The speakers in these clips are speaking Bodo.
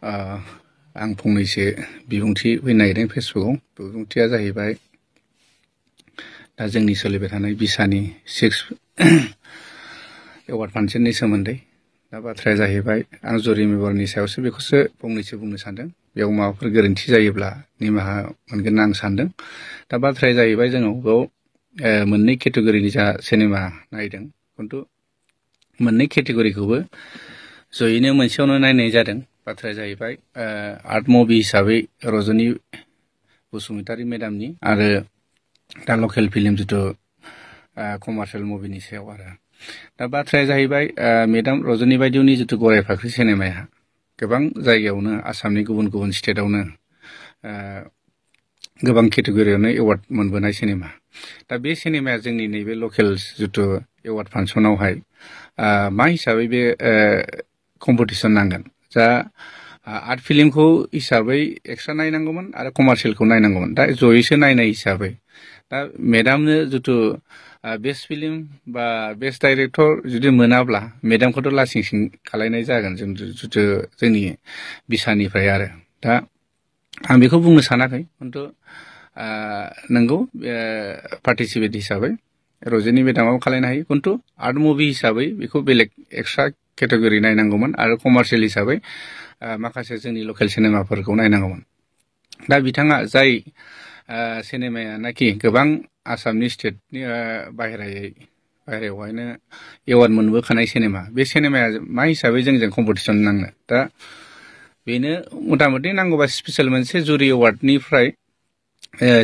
आं फंनैसो बिबुंथि होनो नागिरदों फेसबुकआव। बिबुंथिया जाहैबाय दा जोंनि सोलिबाय थानाय बिसानि 6 एवार्ड फांसननि सोमोन्दै। दा बाथ्राया जाहैबाय आं जुरि मेम्बारनि सायावसो बेखौसो फंनैसो बुंनो सानदों। बेयाव माबाफोर गोरोन्थि जायोब्ला निमाहा मोनगोन आं सानदों। दा बाथ्राया जाहैबाय जोङो बेयाव मोननै केटेगरिनि जा सिनेमा नायदों, खिन्थु मोननै केटेगरिखौबो जयैनो मोनसेयावनो नायनाय जादों। बाथ्राया जाहैबाय आर्ट मुभि हिसाबै रजनी बसुमतारी मेडामनि आरो दा लकेल फिल्म जिथु कमार्शियेल मुभिनि सायाव आरो। दा बाथ्राया जाहैबाय मेडाम रजनी बायदिनि जिथु गराय फाख्रि सिनेमाया गोबां जायगायावनो आसामनि गुबुन गुबुन स्टेटआवनो गोबां केटेगरियावनो एवार्ड मोनबोनाय सिनेमा। दा बे सिनेमाया जोंनि नैबे लकेल जिथु एवार्ड फांसनावहाय मा हिसाबै बे कम्पिटिसन नांगोन। जा आर्ट फिल्मखौ हिसाबै एक्सट्रा नायनांगौमोन आरो कमार्शियेलखौ नायनांगौमोन। दा जयैसो नायनाय हिसाबै दा मेडामनो जिथु बेस्ट फिल्म बा बेस्ट डाइरेक्टर जुदि मोनाब्ला मेडामखौथ' लासिंसिं खालायनाय जागोन जों जिथु जोंनि बिसानिफ्राय आरो। दा आं बेखौ बुंनो सानाखै, खिन्थु नंगौ पार्टिसिपेट हिसाबै रजनी मेडामाबो खालायनो हायो, खिन्थु आर्ट मुभि हिसाबै बेखौ बेलेग एक्सट्रा केटेगरि नायनांगौमोन आरो कमार्शियेल हिसाबै माखासे जोंनि लकेल सिनेमाफोरखौ नायनांगौमोन। दा बिथाङा जाय सिनेमायानाखि गोबां आसामनि स्टेटनि बाहेरायावहायनो एवार्ड मोनबोखानाय सिनेमा, बे सिनेमाया मा हिसाबै जोंजों कम्पिटिसन नांनो। दा बेनो मथा मथि नांगौबा स्पेसियेल मोनसे जुरि एवार्डनिफ्राय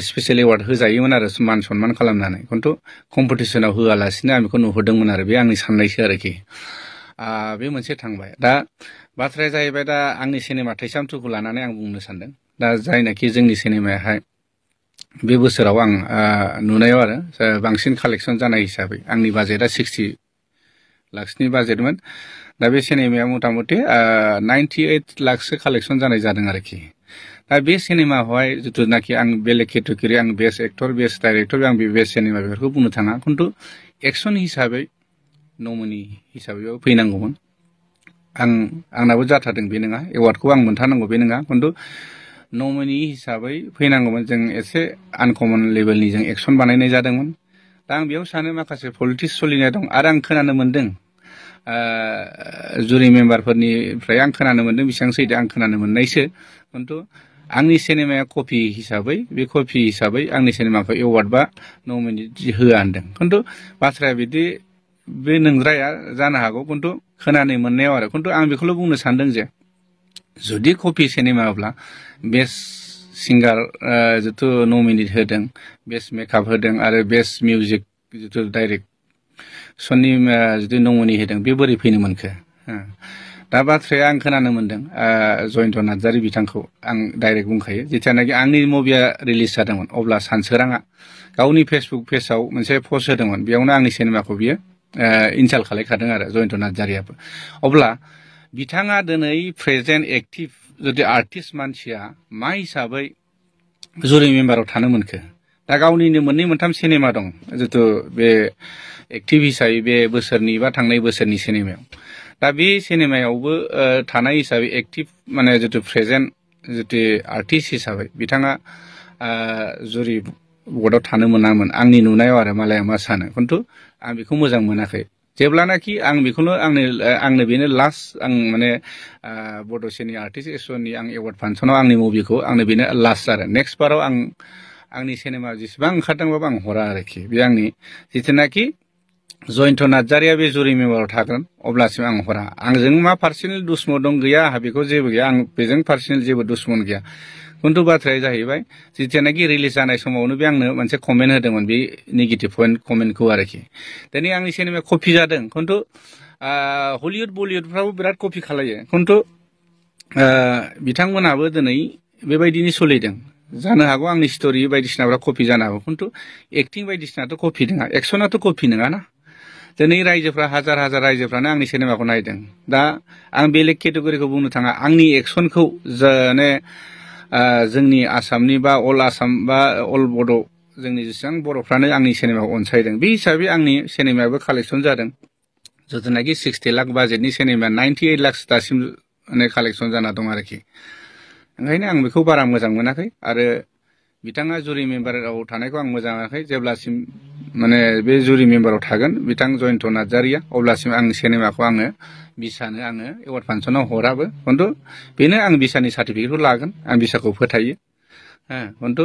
स्पेसियेल एवार्ड होजायोमोन आरो मान सनमान खालामनानै, खिन्थु कम्पिटिसनाव होआलासिनो आं बेखौ नुहुरदोंमोन आरो। बे आंनि साननायसो आरोखि। बे मोनसे थांबाय। दा बाथ्राया जाहैबाय दा आंनि सिनेमा थैसाम 2खौ लानानै आं बुंनो सानदों। दा जायनाखि जोंनि सिनेमायाहाय बे बोसोराव आं नुनायाव आरो बांसिन कालेक्सन जानाय हिसाबै आंनि बाजेटआ 60 लाखसनि बाजेटमोन। दा बे सिनेमाया मथा मथि 98 लाखसो कालेक्सन जानाय जादों आरोखि। दा बे सिनेमाखौहाय जिथुनाखि आं बेलेग केटेगरि, आं बेस्ट एक्टर, बेस्ट डाइरेक्टर, आं बे बेस्ट सिनेमा बेफोरखौ बुंनो थाङा, खिन्थु एक्सन हिसाबै नमिनि हिसाबैबो फैनांगौमोन। आंनाबो जाथारदों बे नङा, एवार्डखौ आं मोनथारनांगौ बे नङा, खिन्थु नमिनि हिसाबै फैनांगौमोन। जों एसे आनकमन लेभेलनि जों एक्सन बानायनाय जादोंमोन। दा आं बेयाव सानो माखासे पलिटिक्स सोलिनाय दं। आरो आं खोनानो मोनदों जुरि मेम्बारफोरनिफ्राय आं खोनानो मोनदों, बेसेबां सैथो आं खोनानो मोननायसो, खिन्थु आंनि सिनेमाया कपि हिसाबै, बे कपि हिसाबै आंनि सिनेमाखौ एवार्ड बा नमिनि होआ होनदों। खिन्थु बाथ्राया बिदि बे नंद्राया जानो हागौ, खिन्थु खोनानो मोननायाव आरो। खिन्थु आं बेखौल' बुंनो सानदों जे जुदि कपि सिनेमाब्ला बेस्ट सिंगार जिथु नमिनेट होदों, बेस्ट मेकआप होदों आरो बेस्ट मिउजिक जिथु डाइरेक्सननि जुदि नमिनि होदों, बे बोरै फैनो मोनखो? दा बाथ्राया आं खोनानो मोनदों जयन्त नार्जारि बिथांखौ आं डाइरेक्ट बुंखायो। जेथियानाखि आंनि मुभिया रिलिज जादोंमोन अब्ला सानसोराङा गावनि फेसबुक पेजाव मोनसे पस्ट होदोंमोन। बेयावनो आंनि सिनेमाखौ बियो इनसाल्ट खालायखादों आरो जयन्त नार्जारियाबो। अब्ला बिथाङा दिनै प्रेजेन्ट एक्टिभ जुदि आर्टिस्ट मानसिया मा हिसाबै जुरि मेम्बाराव थानो मोनखो? दा गावनिनो मोननै मोनथाम सिनेमा दं जिथु बे एक्टिभ हिसाबै बे बोसोरनि बा थांनाय बोसोरनि सिनेमायाव। दा बे सिनेमायावबो थानाय हिसाबै एक्टिभ माने जिथु प्रेजेन्ट जिथु आर्टिस्ट हिसाबै बिथाङा जुरि बर्डआव थानो मोनामोन आंनि नुनायाव आरो। मालाया मा सानो, खिन्थु आं बेखौ मोजां मोनाखै। जेब्लानाखि आं बेखौनो आंनो बेनो लास्ट आं माने बड'सेनि आर्टिस्ट एस'सियेसननि आं एवार्ड फांसनाव आंनि मुभिखौ आंनो बेनो लास्ट आरो। नेक्स्ट बाराव आंनि सिनेमा जेसेबां ओंखारदोंबाबो आं हरा आरोखि। बे आंनि जिथुनाखि जयन्त नार्जारिया बे जुरि मेम्बाराव थागोन अब्लासिम आं हरा। आंजों मा पार्सनेल दुश्मन दं गैया, आंहा बेखौ जेबो गैया। आं बेजों पार्सनेल जेबो दुश्मन गैया। खिन्थु बाथ्राया जाहैबाय जिथियानाखि रिलिज जानाय समावनो बे आंनो मोनसे कमेन्ट होदोंमोन, बे नेगेटिभ कमेन्टखौ आरोखि। दिनै आंनि सिनेमाया कपि जादों, खिन्थु हलिउड बलिउडफ्राबो बिराद कपि खालायो, खिन्थु बिथांमोनहाबो दिनै बेबायदिनो सोलिदों। जानो हागौ आंनि स्ट'रि बायदिसिनाफ्रा कपि जानो हागौ, खिन्थु एक्टिं बायदिसिनाथ' कपि नङा, एक्सनाथ' कपि नङाना। दिनै रायजोफ्रा हाजार हाजार रायजोफ्रानो आंनि सिनेमाखौ नायदों। दा आं बेलेग केटेगरिखौ बुंनो थाङा, आंनि एक्सनखौ माने जोंनि आसामनि बा अल आसाम बा अल बड' जोंनि जेसेबां बर'फ्रानो आंनि सिनेमाखौ अनसायदों। बे हिसाबै आंनि सिनेमायाबो कालेक्सन जादों। जिथुनाखि 60 लाख बाजेटनि सिनेमा 98 लाख दासिम माने कालेक्सन जाना दं आरोखि ओंखायनो आं बेखौ बारा मोजां मोनाखै आरो बिथाङा जुरि मेम्बाराव थानायखौ आं मोजां मोनाखै जेब्लासिम माने बे जुरि मेम्बाराव थागोन बिथां जयन्त नार्जारिया अब्लासिम आं सिनेमाखौ आङो बिसानो आङो एवार्ड फांसनाव हराबो खिन्थु बेनो आं बिसानि सार्टिफिकेटखौ लागोन आं बिसाखौ फोथायो खिन्थु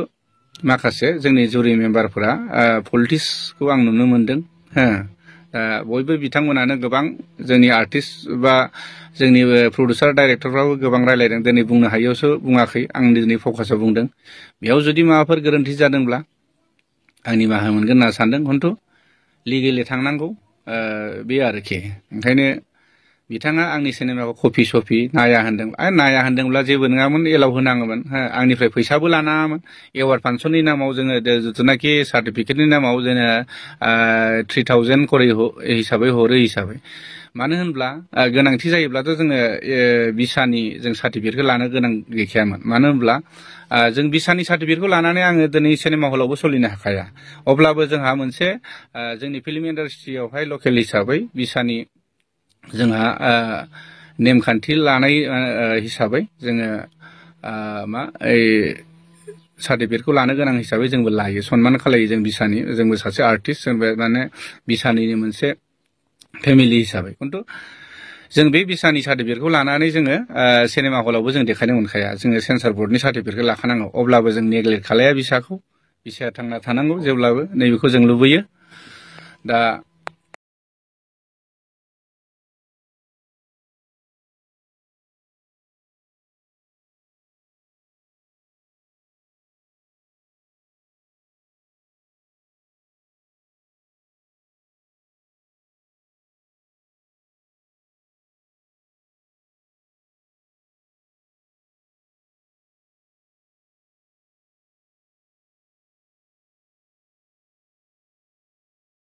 माखासे जोंनि जुरि मेम्बारफोरा पलिटिक्सखौ आं नुनो मोनदों बयबो बिथांमोनानो गोबां जोंनि आर्टिस्ट बा जोंनि प्रडिउसार डाइरेक्टरफ्राबो गोबां रायलायदों दिनै बुंनो हायैयावसो बुङाखै आं दिनै फकासाव बुंदों बेयाव जुदि माबाफोर गोरोन्थि जादोंब्ला आं निमाहा मोनगोन होनना सानदों खिन्थु लिगेलि थांनांगौ बे आरोखि ओंखायनो बिथाङा आंनि सिनेमाखौ कपि सपि नाया होनदों नाया होनदोंब्ला जेबो नङामोन एलाव होनाङोमोन आंनिफ्राय फैसाबो लानाङामोन एवार्ड फांसननि नामाव जोङो जिथुनाखि सार्टिफिकेटनि नामाव जोङो 3000 करि हिसाबै हरो हिसाबै मानो होनब्ला गोनांथि जायोब्लाथ' जोङो बिसानि जों सार्टिफिकेटखौ लानो गोनां गैखायामोन मानो होनब्ला जों बिसानि सार्टिफिकेटखौ लानानै आङो दिनै सिनेमा हलावबो सोलिनो हाखाया अब्लाबो जोंहा मोनसे जोंनि फिल्म इन्डास्ट्रियावहाय लकेल हिसाबै बिसानि जोंहा नेमखान्थि लानाय हिसाबै जोङो मा सार्टिफिकेटखौ लानो गोनां हिसाबै जोंबो लायो सनमान खालायो जों बिसानि जोंबो सासे आर्टिस्ट जोंबो माने बिसानिनो मोनसे फेमिलि हिसाबै खिन्थु जों बे बिसानि सार्टिफिकेटखौ लानानै जोङो सिनेमा हलावबो जों देखायनो मोनखाया जोङो सेन्सर बर्डनि सार्टिफिकेट लाखानांगौ अब्लाबो जों नेग्लेक्ट खालाया बिसाखौ बिसाया थांना थानांगौ जेब्लाबो नैबेखौ जों लुबैयो दा